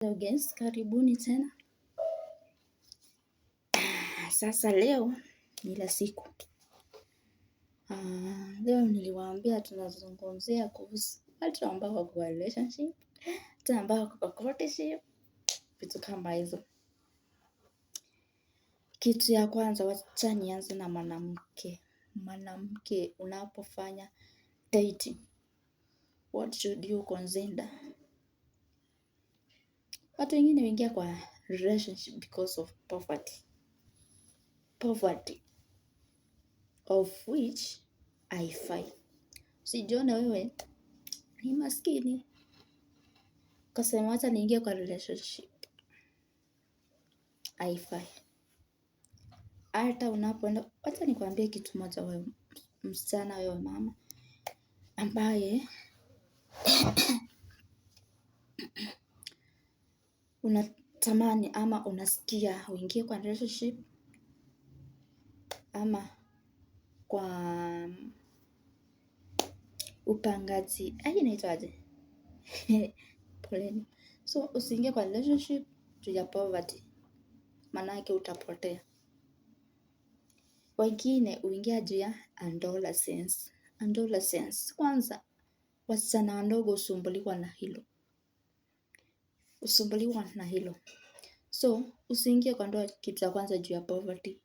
Hello guys, karibuni tena. Sasa leo ni la siku. Leo niliwaambia tunazungumzia kuhusu watu ambao wako kwa relationship, watu ambao wako kwa courtship, vitu kama hizo. Kitu ya kwanza, wacha nianze na mwanamke. Mwanamke, unapofanya dating, what should you consider? Watu wengine huingia kwa relationship because of poverty. Poverty of which haifai. Usijione wewe ni maskini ukasema wacha niingie kwa relationship. Haifai. Hata unapoenda, wacha nikwambie kitu moja wewe msichana, wewe mama ambaye unatamani ama unasikia uingie kwa relationship ama kwa upangaji, ai inaitwaje? Poleni. So usiingie kwa relationship juu ya poverty, maanake utapotea. Wengine huingia juu ya adolescence. Adolescence kwanza, wasichana wadogo husumbuliwa na hilo, husumbuliwa na hilo. So usiingie kwa ndoa kitu ya kwanza juu ya poverty.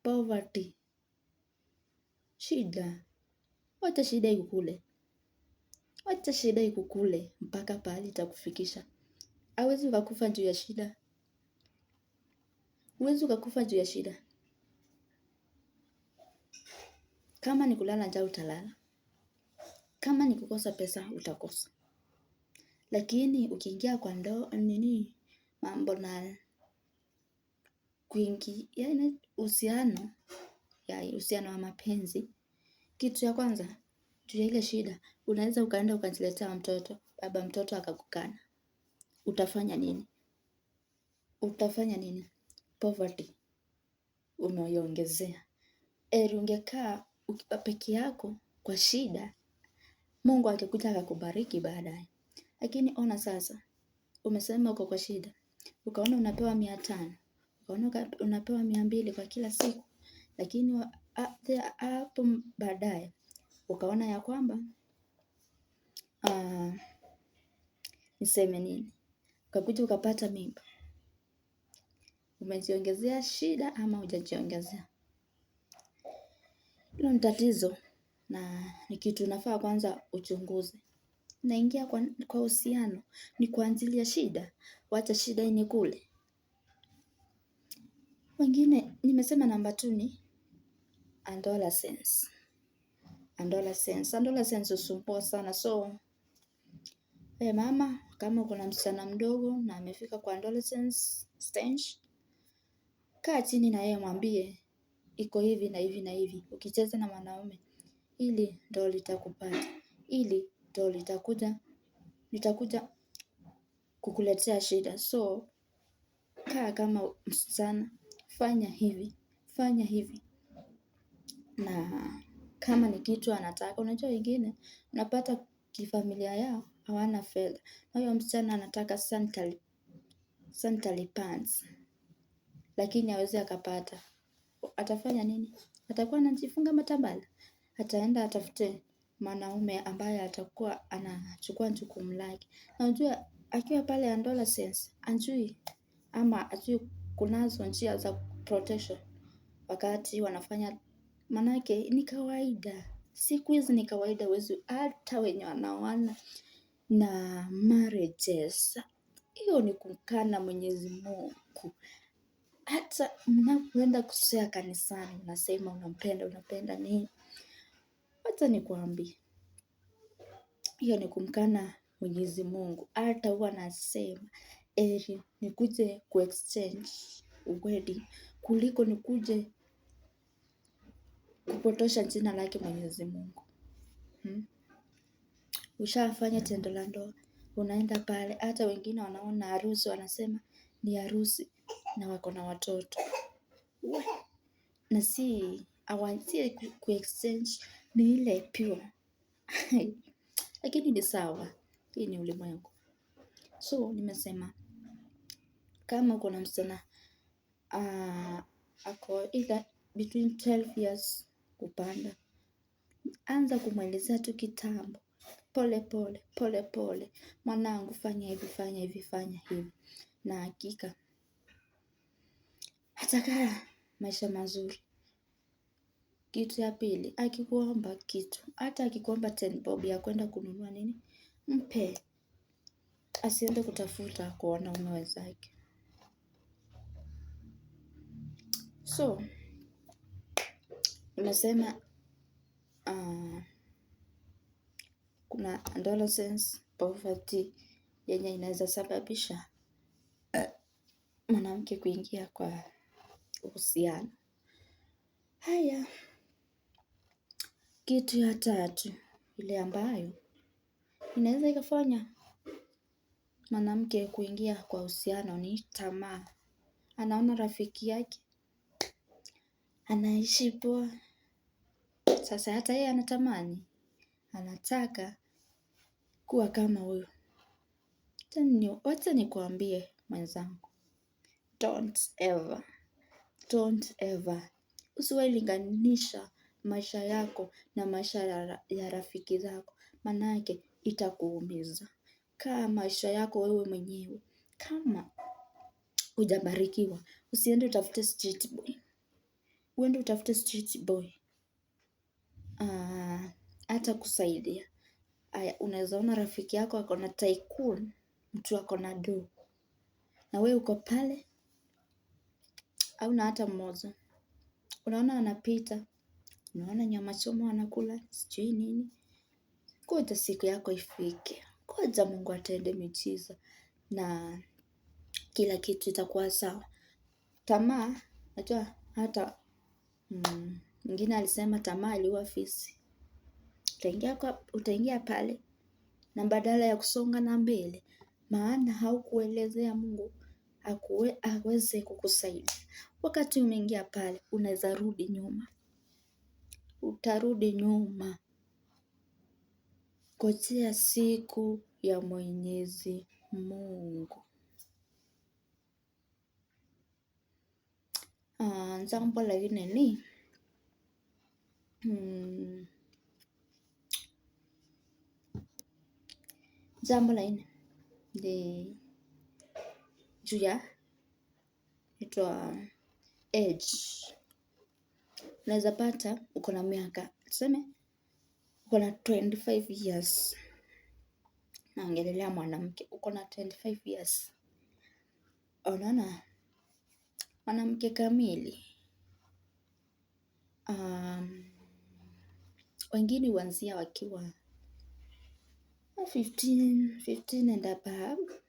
Poverty, shida, wacha shida ikukule, wacha shida ikukule mpaka pahali itakufikisha. Hawezi ukakufa juu ya shida, huwezi ukakufa juu ya shida. Kama ni kulala njaa utalala, kama ni kukosa pesa utakosa, lakini ukiingia kwa ndoa nini mambo na kuingia yani uhusiano ya uhusiano wa mapenzi, kitu ya kwanza juu ya ile shida unaweza ukaenda ukajiletea mtoto, baba mtoto akakukana, utafanya nini? Utafanya nini? Poverty umeiongezea. Eri ungekaa ukiwa peke yako kwa shida, Mungu akikuja akakubariki baadaye. Lakini ona sasa, umesema uko kwa shida, ukaona unapewa 500, ukaona unapewa 200 kwa kila siku, lakini hapo baadaye ukaona ya kwamba niseme nini, ukakuja ukapata mimba. Umejiongezea shida ama hujajiongezea? Hilo ni tatizo na ni kitu unafaa kwanza uchunguze. Naingia kwa uhusiano ni kwa ajili ya shida, wacha shida inikule. Wengine nimesema namba 2 ni adolescence. Adolescence, adolescence husumbua sana. So hey mama, kama uko na msichana mdogo na amefika kwa adolescence stage, kaa chini na yeye mwambie iko hivi na hivi na hivi. Ukicheza na mwanaume ili ndo litakupata, ili ndo litakuja kukuletea shida. So kaa kama msichana, fanya hivi, fanya hivi. Na kama ni kitu anataka, unajua wengine unapata kifamilia yao hawana fedha, na huyo msichana anataka sanitary pads, lakini hawezi akapata. Atafanya nini? Atakuwa anajifunga matambala? Ataenda atafute mwanaume ambaye atakuwa anachukua jukumu lake. Na unajua akiwa pale adolescence, hajui ama hajui kunazo njia za protection wakati wanafanya, manake ni kawaida. Siku hizi ni kawaida, huwezi hata wenye wanaoana na marriages. Hiyo ni kumkana Mwenyezi Mungu. Hata mnapoenda kusea kanisani, unasema unampenda, unapenda nini? Wacha nikwambie, hiyo ni kumkana Mwenyezi Mungu. Hata huwa nasema eri nikuje kuexchange wedding kuliko nikuje kupotosha jina lake Mwenyezi Mungu. Ushafanya tendo la ndoa, unaenda pale, hata wengine wanaona harusi wanasema ni harusi na wako na watoto. We, na si awanzie kuexchange ni ile pure. Lakini ni sawa, hii ni ulimwengu. So nimesema Kama uko na msichana ako either between 12 years kupanda, anza kumwelezea tu kitambo, pole pole pole pole, mwanangu, fanya hivi, fanya hivi, fanya hivi, na hakika atakaa maisha mazuri. Kitu ya pili, akikuomba kitu, hata akikuomba 10 bob ya kwenda kununua nini, mpe, asiende kutafuta kwa wanaume wenzake. So nimesema kuna adolescence poverty yenye inaweza sababisha mwanamke kuingia kwa uhusiano. Haya, kitu ya tatu ile ambayo inaweza ikafanya mwanamke kuingia kwa uhusiano ni tamaa. Anaona rafiki yake anaishi poa, sasa hata yeye anatamani, anataka kuwa kama huyo. Wacha nikuambie mwenzangu, don't ever, don't ever usiwahi linganisha maisha yako na maisha ya rafiki zako, manake itakuumiza. Kaa maisha yako wewe mwenyewe. Kama hujabarikiwa, usiende utafute street boy, uende utafute street boy hata kusaidia. Aya, unaweza ona rafiki yako ako na tycoon, mtu ako na do, na wewe uko pale hauna hata mmoja. Unaona anapita, unaona nyama choma anakula, sijui nini. Ngoja siku yako ifike, ngoja Mungu atende miujiza na kila kitu itakuwa sawa. Tamaa, najua hata mwingine alisema tamaa iliua fisi. Utaingia pale na badala ya kusonga na mbele, maana haukuelezea Mungu aweze kukusaidia. Wakati umeingia pale, unaweza rudi nyuma, utarudi nyuma. Ngojea siku ya Mwenyezi Mungu. Jambo la nne ni jambo la nne ni juu ya itwa age. Unaweza pata uko na miaka, tuseme uko na 25 years, naongelelea mwanamke, uko na 25 years, unaona mwanamke kamili. Wengine huanzia wakiwa 15 and above,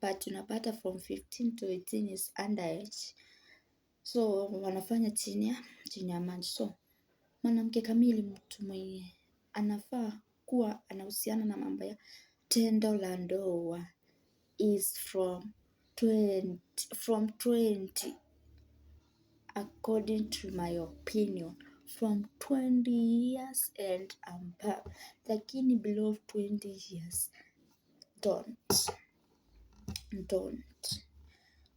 but unapata from 15 to 18 is underage, so wanafanya chini ya maji. So mwanamke kamili, mtu mwenye anafaa kuwa anahusiana na mambo ya tendo la ndoa is from 20, according to my opinion, from 20 years and above, lakini below 20 years don't.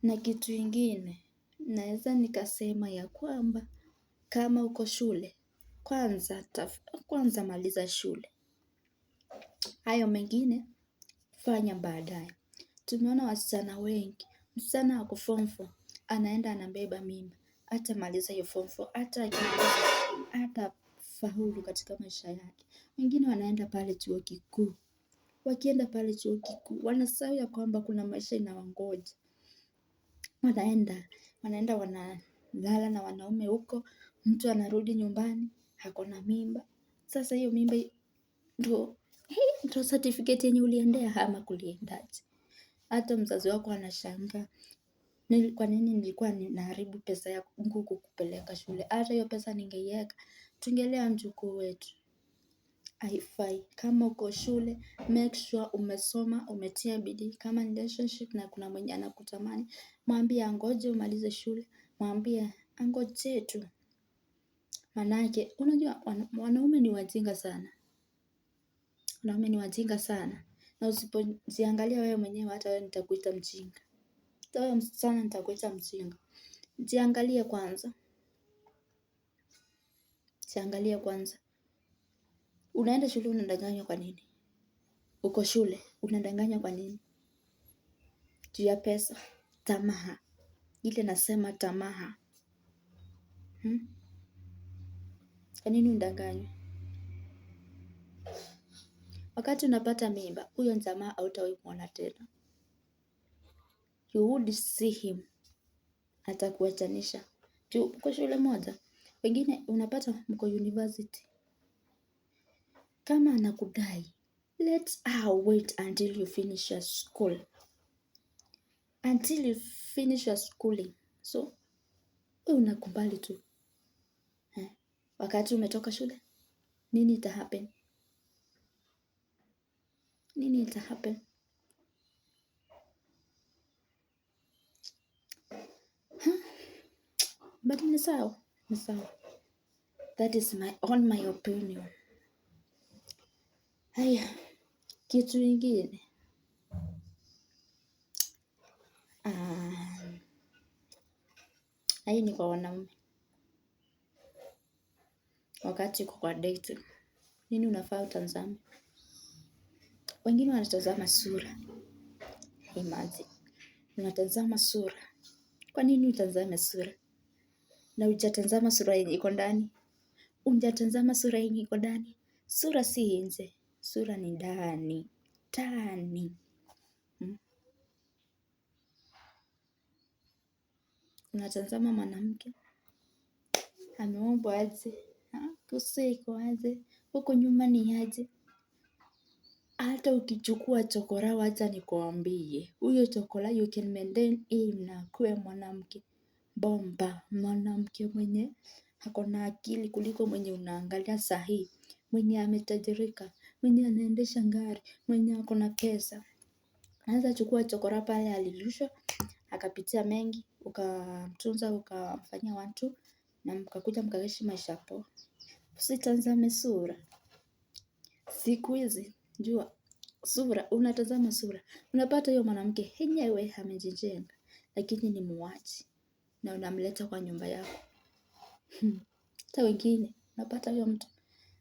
Na kitu ingine naweza nikasema ya kwamba kama uko shule, kwanza maliza shule, hayo mengine fanya baadaye. Tumeona wasichana wengi, msichana ako form 4 anaenda anabeba mimba, hata maliza hiyo form 4, hata akimaliza hata faulu katika maisha yake. Wengine wanaenda pale chuo kikuu, wakienda pale chuo kikuu wanasahau ya kwamba kuna maisha inawangoja. Wanaenda wanalala na wanaume huko, mtu anarudi nyumbani ako na mimba. Sasa hiyo mimba ndo certificate yenye uliendea ama kuliendaje? Hata mzazi wako anashangaa, kwa nini nilikuwa ninaharibu pesa yangu kukupeleka shule? Hata hiyo pesa ningeiweka, tungelea mjukuu wetu. Haifai. Kama uko shule, make sure umesoma, umetia bidii. Kama ni relationship na kuna mwenye anakutamani, mwambie angoje umalize shule, mwambie angoje tu. Manake, unajua wanaume ni wajinga sana. Wanaume ni wajinga sana. Na usipojiangalia wewe mwenyewe, hata wewe nitakuita mjinga. Wewe msichana nitakuita mjinga. Jiangalie kwanza. Jiangalie kwanza. Unaenda shule unadanganywa kwa nini? Uko shule unadanganywa kwa nini? Juu ya pesa, tamaa. Ile nasema tamaa. Kwa nini udanganywe? Wakati unapata mimba, huyo jamaa hautawahi muona tena. You would see him. Atakuachanisha. Juu mko shule moja. Wengine unapata mko university. Kama anakudai, let her wait until you finish your school. Until you finish your schooling. So, wewe unakubali tu. Wakati umetoka shule, nini ita happen? Nini ita happen? Huh? But ni sawa, ni sawa. That is my on my opinion. Haya, kitu ingine. Hii ni kwa wanaume. Wakati uko kwa date, nini unafaa utazame? Wengine wanatazama sura. Imagine. Unatazama sura. Kwa nini utazame sura? Na hujatazama sura yenye iko ndani. Hujatazama sura yenye iko ndani. Sura si nje. Sura ni ndani. Ndani. Unatazama mwanamke. Ameumbwa aje? Uso iko aje? Huko nyuma ni aje? Hata ukichukua chokora, wacha nikuambie, huyo chokora you can maintain him na akuwe mwanamke bomba, mwanamke mwenye ako na akili kuliko mwenye unaangalia sahi, mwenye ametajirika, mwenye anaendesha gari, mwenye ako na pesa. Anaweza chukua chokora pale alirushwa, akapitia mengi, ukamtunza, ukamfanyia watu na mkakuja mkaishi maisha poa. Usitazame sura. Siku hizi jua sura, unatazama sura, unapata hiyo mwanamke yenyewe amejijenga, lakini ni muuaji na unamleta kwa nyumba yako. Hata wengine unapata huyo mtu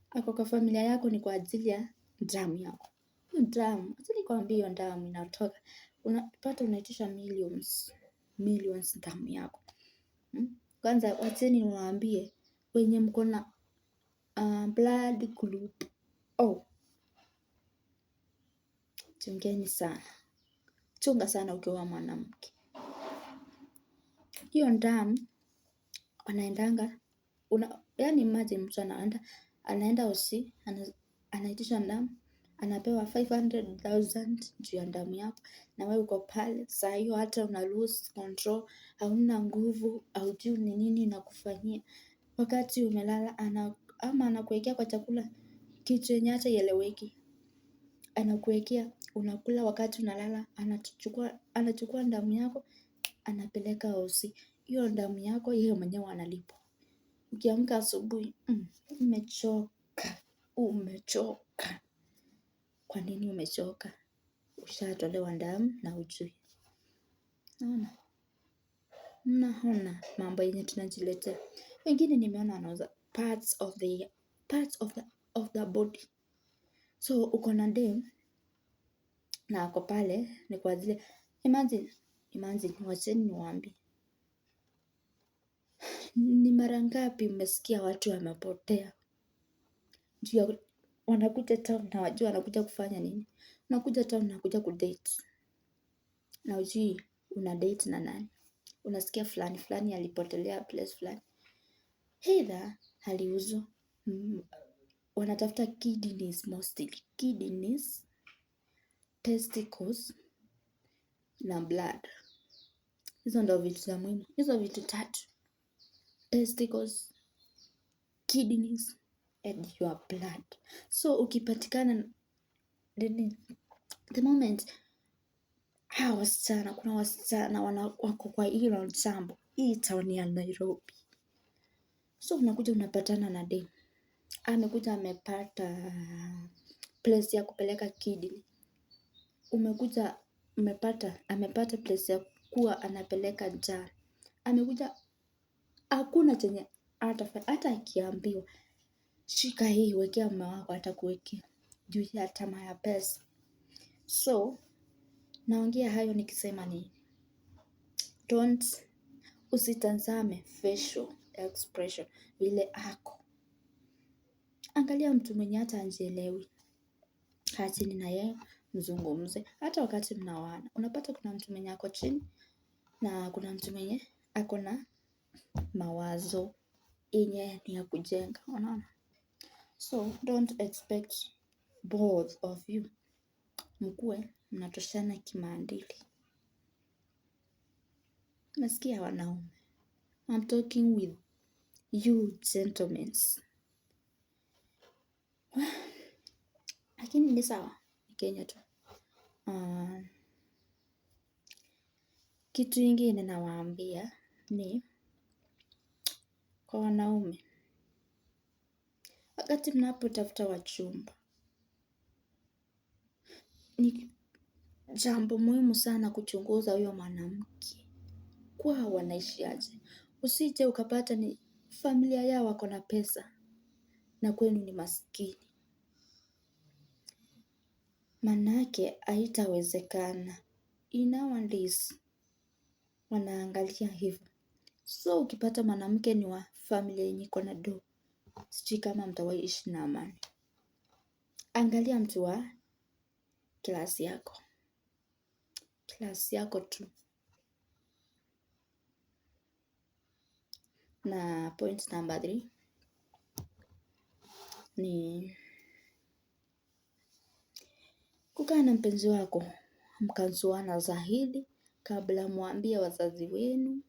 ako kwa familia yako ni kwa ajili ya damu yako. Hiyo damu, acha nikwambie, hiyo damu inatoka. Unapata unaitisha millions, millions damu yako. Kwanza wacheni niwaambie wenye mko na blood group O. Chungeni sana. Chunga sana ukiwa mwanamke. Hiyo damu wanaendanga yani imagine mtu anaenda hosi, anaitisha damu, anapewa 500,000 juu ya damu yako, na wewe uko pale saa hiyo hata una lose control, hauna nguvu, haujui ni nini inakufanyia. Wakati umelala ama anakuwekea kwa chakula kitu yenye hata haieleweki. Anakuwekea, unakula wakati unalala, anachukua damu yako, anapeleka hosi. Hiyo damu yako yeye mwenyewe analipwa. Ukiamka asubuhi, umechoka, umechoka. Kwa nini umechoka? Ushatolewa damu na hujui. Unaona? Mnaona mambo yenye tunajiletea. Wengine nimeona wanauza parts of the body. So uko na dem na ako pale ni kwa ajili, imagine, wacheni niwaambie. Ni mara ngapi mmesikia watu wamepotea? Juu ya wanakuja town na wajua wanakuja kufanya nini? Unakuja town unakuja kudate. Na hujui una date na nani? Unasikia fulani fulani alipotelea place fulani. Either aliuzwa, wanatafuta kidneys mostly, kidneys, testicles na blood. Hizo ndo vitu za muhimu. Hizo vitu tatu. Testicles, kidneys and your blood. So ukipatikana nini, the moment hawa wasichana, kuna wasichana wako kwa hilo jambo, hii town ya Nairobi. So unakuja unapatana na dem. Amekuja amepata place ya kupeleka kidney. Umekuja umepata, amepata place ya alikuwa anapeleka jana. Amekuja hakuna chenye atafanya, hata akiambiwa shika hii wekea mume wako atakuwekea juu ya tamaa ya pesa. So naongea hayo nikisema ni don't, usitazame facial expression vile ako. Angalia mtu mwenye hata hajielewi, kaa chini na yeye mzungumze. Hata wakati mnaoana unapata kuna mtu mwenye ako chini na kuna mtu mwenye ako na mawazo yenye ni ya kujenga, unaona. So don't expect both of you mkuwe mnatoshana kimaadili. Nasikia wanaume, I'm talking with you gentlemen. Lakini ni sawa, ni Kenya tu. Kitu ingine nawaambia ni kwa wanaume, wakati mnapotafuta wachumba ni jambo muhimu sana kuchunguza huyo mwanamke kwao wanaishi aje. Usije ukapata ni familia yao wako na pesa na kwenu ni maskini, manake haitawezekana. In nowadays wanaangalia hivyo. So ukipata mwanamke ni wa familia yenye iko na do, sijui kama mtawahi ishi na amani. Angalia mtu wa klasi yako, klasi yako tu. Na point number 3 ni kukaa na mpenzi wako mkazoana zaidi kabla mwambie wazazi wenu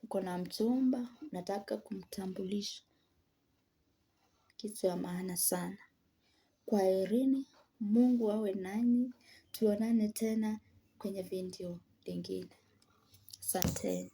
uko na mchumba, nataka kumtambulisha. Kitu ya maana sana. Kwaherini, Mungu awe nanyi, tuonane tena kwenye video lingine. Asanteni.